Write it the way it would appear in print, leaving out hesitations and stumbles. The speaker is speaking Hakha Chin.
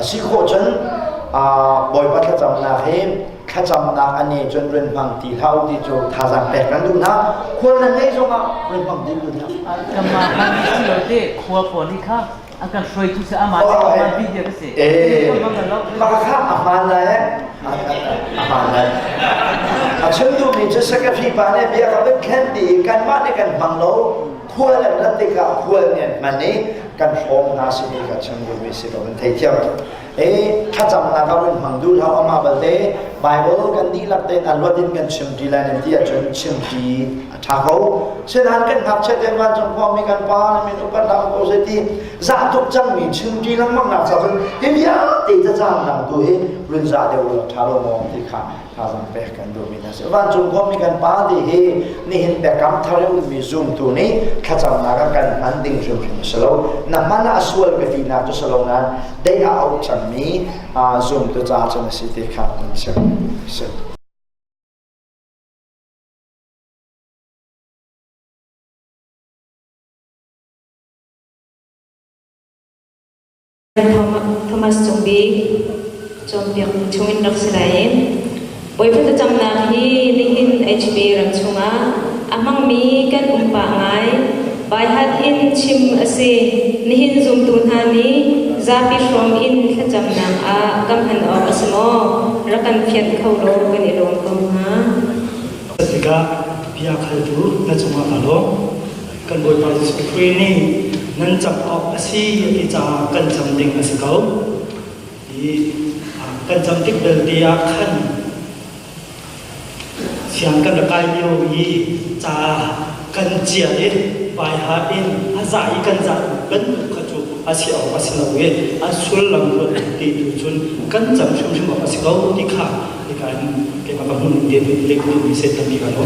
A si khawh cun Bawipa thlacamnak hi thlacamnak a ne cun run hmang ti hlah u ti cu thazaang pek kan duh hna. Khual nan ngeih zongah run hmang ti duh hna. Kanmah hmang si lo te khua pawl nih kha an kan hruaitu si amah amah bia ka si. Eh, mah kha a hmaan lai eh. A hmaan lai. A chim duhmi cu secretary pa nih bia ka van thlen ti i kanmah nih kan hmang lo. Khual an rat tikah khual nih an hman i kan hrawm hna si ti kha chim duhmi si ko kan theithiam. E thlacamnak ah run hmang duh hlah amah balte Bible kan dihlak tein a luat in kan chim ti lai nan ti ahcun chim ti a ṭha ko. Sinain kan ngakchia te vancung khuami kan pa na min upat hlah ko se ti zah tuk cangmi chim ti lengmang nak cha cun hi vialte cacaan dang tu hi run zah deuh lo ṭha lo maw ti kha Thazaang pek kan duhmi hna si. Vancung khuami kan pa ti hi nihin biakam thar i ummi zumtu nih thlacamnak ah kan hman ding hrimhrim a si lo. Na hman ah sual ka tinak cu si lo nain dei ah auh cangmi zumtu caah cun a si ti kha kan chim. Si. Thomas Cung Bik cawnpiak chungin rak si lai i Bawipa thlacamnak hi nihin HB ram chungah a hmangmi kan um pah ngai. Baihat in chim a si. Nihin zumtu hna nih zapi hrawm in thlacamnak ah kan hman awk a si maw? Rak kan fianh kho law kan i lawm ko hnga. Tikah bia khaltu na cungah ka lawm. Kan Bawipa Jesuh Khrih nih nan cam awk a si a ti caah kan cam ding a si ko. I kan cam tik belte ah khan siang kan rak kai lio i ca kan cia i vaiha in a za i kan za bantuk kha cu a si awk a si lo i a sullam ruat ti tu cun kan cam hrimhrim awk a si ko ti kha hika in keimah ka hmun te lek mi se tampi ka lo.